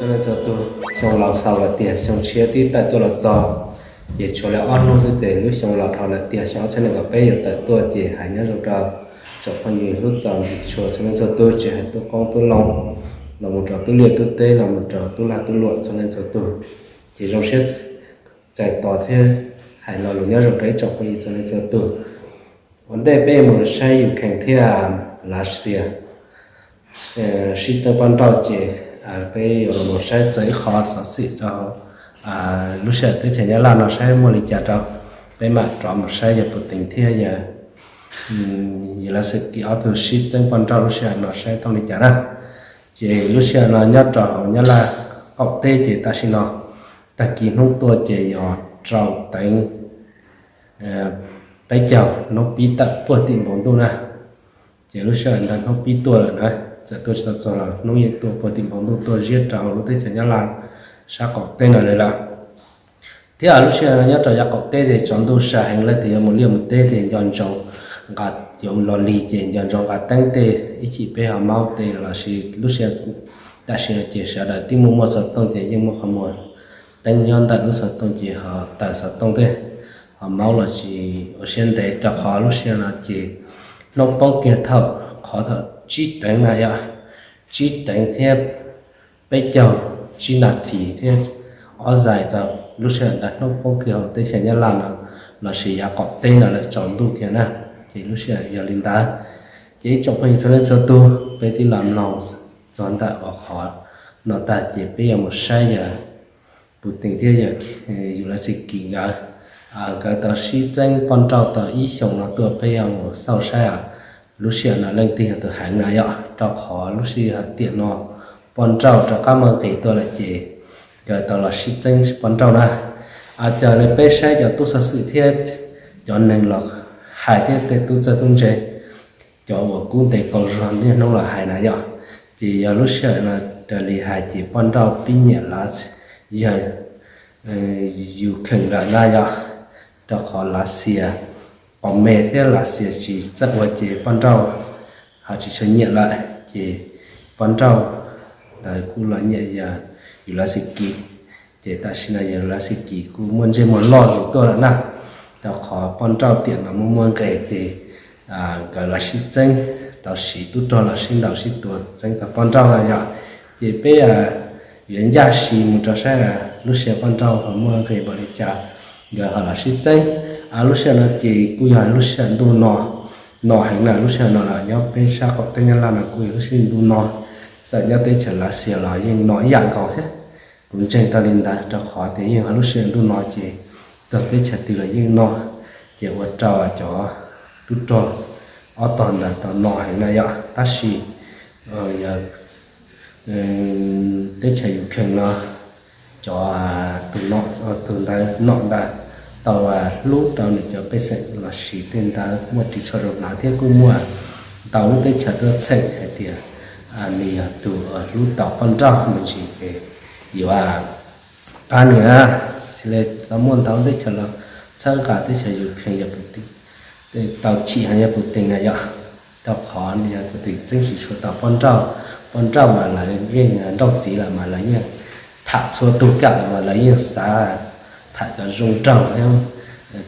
Txhua leej txhua tus, xyoo laus xaus lawm tiag, xyoo tshiab twb tawm tuaj los txog, ces tshuav li ob hnub xwb ces lub xyoo los dhau lawm tiag. Xyoo ob txhiab nees nkaum peb yuav tawm tuaj ces hais nyob zoo rau tsoom phooj ywg hlub txaus ntsig tshua txhua leej txhua tus, tsis hais tub qoob tub loo, los mus rau tub liaj tub teb, los mus rau tub lag tub luam txhua leej txhua tus, ces zoo siab txais tos thiab hais lo lus nyob zoo rau ib tsoom phooj ywg txhua leej txhua tus. Ua ntej peb yuav mus saib Ukraine thiab Lav Xias sib txeeb poj nrauj ces peb yuav los mus saib txog ib qho xov xwm rau lub sij hawm teb chaws Nyab Laj no saib muaj li cas rau. Peb mam rov mus saib yawg Putin thiab yawg Zelensky ob tug sib txeeb poj nrauj lub sij hawm no saib thooj li cas na. Ces lub sij hawm no nyob rau hauv Nyab Laj qaum teb ces tam sim no tag kis hnub tuaj ces yog rau teev peb caug, hnub pib tawm puag tim npoo ntuj na. Ces lub sij hawm ntawd hnub pib tuaj lawm na, txawm tuaj tsis tau txog los hnub yeej tuaj puag tim npoo ntuj tuaj ziab rau lub teb chaws Nyab Laj sab qaum teb no li lawm. Thiab lub sij hawm nyob rau yav qaum teb ces tsaus ntuj sab heev, leej twg yuav mus liaj mus teb ces nco ntsoov nqa, yuav los lig ces nco ntsoov nqa teeb tej ib chim peb ho maub tej lossis lub sij hawm tam sim no ces sawv daws twb muaj muaj xov tooj ces yeej muaj qhov muag teeb nyob ntawm lub xov tooj ces ho tawm xov tooj tej ho maub los tsis ua siab ntev, rau qhov lub sij hawm no ces hnub poob kiag thaum qhov thaum tsib teev na yom, tsib teev thiab peb caug tsib nas this thiab ob zais rau lub sij hawm ntawd hnub poob kiag hauv teb chaws Nyab Laj no lossis yav qaum teb no lawm tsaus ntuj kiag na. Ces lub sij hawm yog li ntawd, ces ib tsoom phooj ywg txhua leej txhua tus, peb twb los mloog txog ntawm qhov no tag ces peb yuav mus saib yawg Putin thiab yawg Zelensky nkawd, nkawd tau sib txeeb poj nrauj tau ib xyoos no tuaj, peb yuav mus xauj saib lub sij hawm no leej twg yog tus heev na yom, rau qhov lub sij hawm tiam no poj nrauj rov qab muaj nqis tuaj lawm ces nkawd tau los sib txeeb poj nrauj na. Cas li peb saib cov tub xov xwm thiab cov neeg los hais thiab tej tub txawj tub ntse, cov uas kub ntes qaug zog niaj hnub los hais na yom, ces yog lub sij hawm no raws li hais ces poj nrauj pib nyiam Lav Xias, yawg Ukraine lawm na yom, rau qhov Lav Xias qhov me thiab Lav Xias tsis txawj ua ces poj nrauj ho tsis tshua nyiam lawm ces poj nrauj ntawd kuj los nyiam yawg Zelensky. Ces tam sim no yawg Zelensky kuj muaj ntsej muag loj zus tuaj lawm na, rau qhov poj nrauj tiam no muaj muaj nqis ces nkawd los sib txeeb, tau siv tub rog los sib ntaus sib tua txeeb tau poj nrauj na yom. Ces peb yuav ncaj si mus rau saib lub sij hawm poj nrauj ho muaj nqis npaum li cas nkawd ho los sib txeeb. Lub sij hawm no ces kuj yog lub sij hawm ntuj no, no heev na, lub sij hawm no los nyob peb sab qaum teb Nyab Laj no kuj yog lub sij hawm ntuj no, txawm nyob teb chaws Lav Xias los yeej no ib yam nkaus thiab. Kuv ntseeg tau li ntawd rau qhov tias yeej yog lub sij hawm ntuj no ces txog teb chaws twg los yeej no, ces ua rau cov tub rog ob tog ntawd tau no heev na yom. Tab sis yog teb chaws Ukraine no cov tus ntawd nom ntawd tau hlub rau nws cov pej xeem los sis tej ntawd muaj ris tsho zoo hnav thiab kuj muaj ntau lub teb chaws tuaj txheem hais tias nws yog tus hlub tau poj nrauj me ntsis ces yuav pab nws na. Xws li tau muaj ntau lub teb chaws los txhawb nqa teb chaws Ukraine yog Putin, tau chim heev yog Putin na yom, rau qhov yog Putin txeeb tsis tshua tau poj nrauj. Poj nrauj mas lawv yeej nrauj txiv lawm mas lawv yeej tham txhua tus kam lawm mas lawv yeej xav tham cov zoo nraug thiab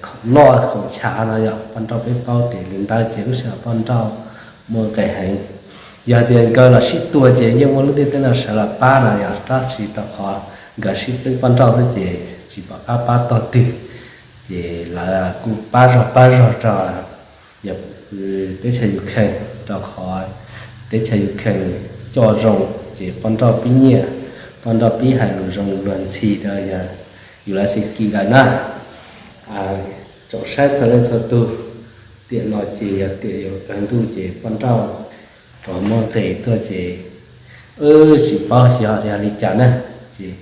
khoom loj khoom chav no yom. Poj nrauj peb paub tias li ntawd ces lub sij hawm poj nrauj muaj nqis heev. Yog tias nkawd los sib tua ces yeej muaj lub ntiaj teb no sawv los pab no yom, tab sis rau qhov nkawd sib txeeb poj nrauj xwb ces tsis pom qab pab tog twg, ces lawv kuj pab zog pab zog rau yog teb chaws Ukraine, rau qhov teb chaws Ukraine coj zoo ces poj nrauj pib nyiam, poj nrauj pib hais lus zoo luag ntxhi rau yog Zelensky lawm na. Tsoom saib txhua leej txhua tus, tiam no ces yog tiam yuav kawg ntuj ces poj nrauj rov muaj nqis tuaj ces wb tsis paub xyov yog li cas na. Ces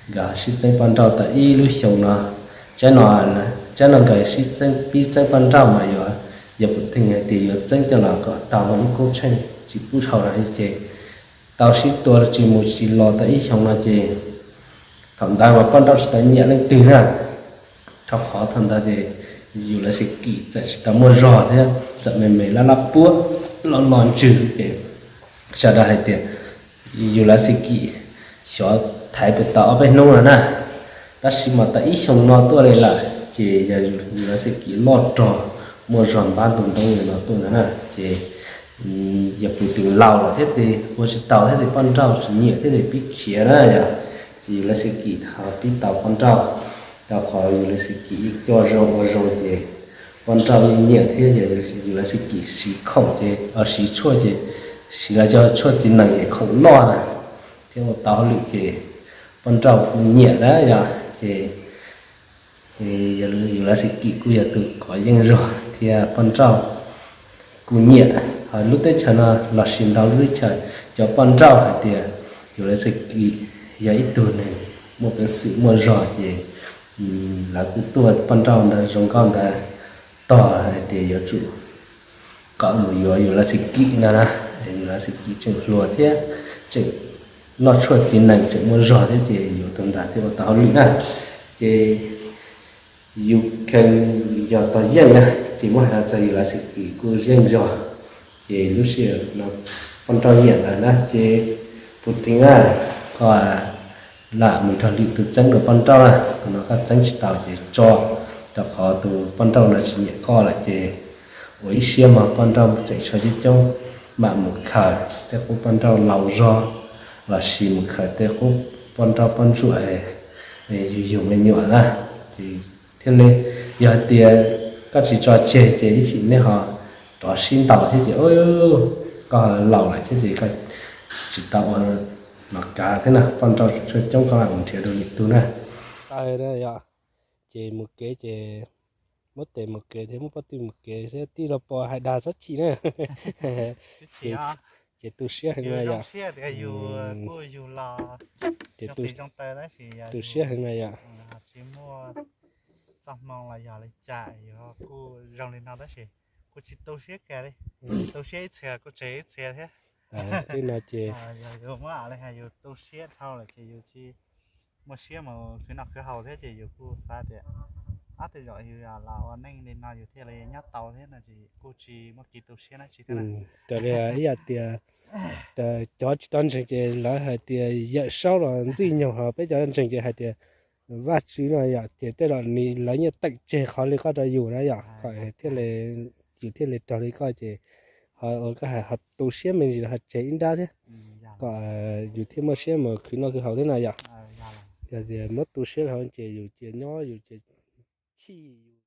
nkawd sib txeeb poj nrauj tau ib lub xyoo no, tsaib no, tsaib no nkawd sib txeeb pib txeeb poj nrauj mas yog, yog Putin hais tias yuav txeeb coj los kom tau lub koob tsheej tsis pub dhau lawm ces tau sib tua tsis mus tsis los tau ib xyoo no ces thaum ntawd mas poj nrauj tsis tau nyiam leej twg na. Rau qhov thaum ntawd ces Zelensky txawm tsis tau muaj zog thiab txawm me me lab lab puab los los ntsws ces sawv daws hais tias Zelensky xyov Thaiv pem tau ob peb hnub no na, tab sis mas tau ib xyoo no tuaj li lawm ces yog yus Lav Xes Kim loj rog, muaj zog npab ntug ntoo li no tuaj no na ces yog Pus Teem laus lawm thiab ces ua tsis tau thiab ces poj nrauj tsis nyiam thiab ces pib khiav na yog, ces yus Lav Xes Kim ho pib tau poj nrauj, rau qhov yus Lav Xes Kim yeej coj zoo ua zoo ces poj nrauj yeej nyiam thiab ces yus Lav Xes Kim siv khoom ces siv tshuaj ces siv los cov tshuaj txiv nees ces khoom loj na thiab ua tau hauj lwm ces poj nrauj kuj nyiam na yog ces yus Lav Xes Kim kuj yog tus kov yeej zog thiab poj nrauj kuj nyiam. Ho lub teb chaws no los sis ntau lub teb chaws cov poj nrauj hais tias yus Lav Xes Kim yog ib tug neeg muaj peev xwm muaj zog ces lawv kuj tuaj poj nrauj ntawd zoo nkauj ntawd tog hais tias yuav tsum kom mus yuav yus Lav Xes Kim no na, yus Lav Xes Kim tseem hluas thiab tseem noj tshuaj txiv nees tseem muaj zog thiab ces yuav tus ntawd thiaj ua tau hauj lwm na. Ces yus kheev yog tog yeej na, ces muab hais los txog yus Lav Xes Kim kuj yeej zog, ces lub sij hawm no poj nrauj nyiam ntawd na ces Pus Teem na, koj lam mus nrog lwm tus txeeb dua poj nrauj na, tus no koj txeeb tsis tau ces tso, rau qhov tus poj nrauj no tsis nyiam koj lawm ces ua ib siab mog poj nrauj tseem tshuav coob coob, mam mus khaws tej qub poj nrauj laus zog los sis mus khaws tej qub poj nrauj poj ntsuam yug yug me nyuam na, ces thiaj li yog hais tias koj tsis tso tseg ces ib chim nej ho rov sib ntaus thiab ces koj laus lawm thiab ces koj tsis tau ua los kav thiab na, poj nrauj tshuav coob koj mam mus nrhiav dua lwm tus na. Yog ces mus kev ces muab tes mus kev thiab muab pob tw mus kev thiab tij laug Pov hais dag txhob chim na. Ces tu siab heev na yom. Ces tu siab heev na yom. Txoj hmoo los yog li cas yus kuj zoo li no tab sis kuj tsis tu siab kiag li. Tu siab ib txhia kuj tseg ib txhia thiab. Tej no ces yus muab li hais yus tu siab dhau lawm ces yus tsis muaj siab mus khwv noj khwv haus thiab ces yus kuj xav tias ab tej zaum yus los ua neej li no yus thiaj li nyob tau thiab no ces kuj tsis muaj kev tu siab dab tsi thiab. Raws li ib yam tias cov tsis tau ntseeg ces lawv hais tias yawm saub los ntxij nyoog, ho peb cov ntseeg ces hais tias Vajtswv no yom, ces tej zaum lawv yeej teem tseg qhov li koj rau yus na yom, kom thiaj li, yus thiaj li raug li koj ces ho ua koj hais ho tu siab me ntsis los ho tseg ib nrab thiab, kom yus thiaj muaj siab mus khwv noj khwv haus thiab no yom. Yog tias muab tu siab dhau ces yus cia nyob yus cia chij.